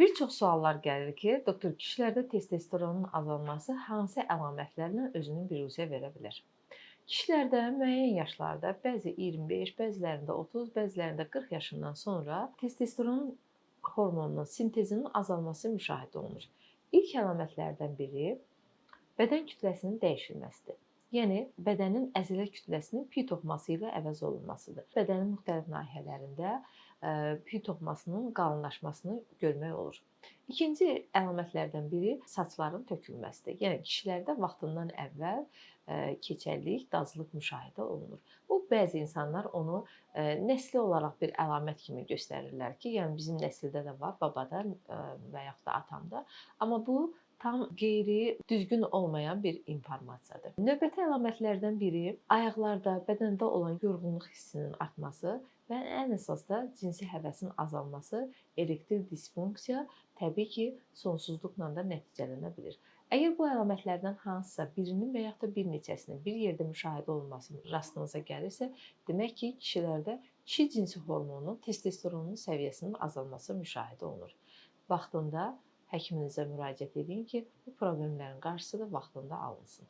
Bir çox suallar gəlir ki, doktor, kişilərdə testosteronun azalması hansı əlamətlərlə özünü biruzə verə bilər? Kişilərdə müəyyən yaşlarda, bəzi 25, bəzilərində 30, bəzilərində 40 yaşından sonra testosteron hormonunun sintezinin azalması müşahidə olunur. İlk əlamətlərdən biri bədən kütləsinin dəyişilməsidir. Yəni bədənin əzələ kütləsinin piy toxuması ilə əvəz olunmasıdır. Bədənin müxtəlif nahiyələrində piy toxumasının qalınlaşmasını görmək olur. İkinci əlamətlərdən biri saçların tökülməsidir. Yəni kişilərdə vaxtından əvvəl keçəllik, dazlıq müşahidə olunur. Bu bəzi insanlar onu nəsli olaraq bir əlamət kimi göstərirlər ki, yəni bizim nəsildə də var, babada və yaxud da atamda. Amma bu tam qeyri düzgün olmayan bir informasiyadır. Növbəti əlamətlərdən biri ayaqlarda, bədəndə olan yorğunluq hissinin artması və ən əsas da cinsi həvəsin azalması, erektil disfunksiya təbii ki, sonsuzluqla da nəticələnə bilər. Əgər bu əlamətlərdən hansısa birinin və yaxud da bir neçəsinin bir yerdə müşahidə olunması rastınıza gəlirsə, demək ki, kişilərdə kişi cinsi hormonunun, testosteronun səviyyəsinin azalması müşahidə olunur. Vaxtında həkiminizə müraciət edin ki, bu problemlərin qarşısı da vaxtında alınsın.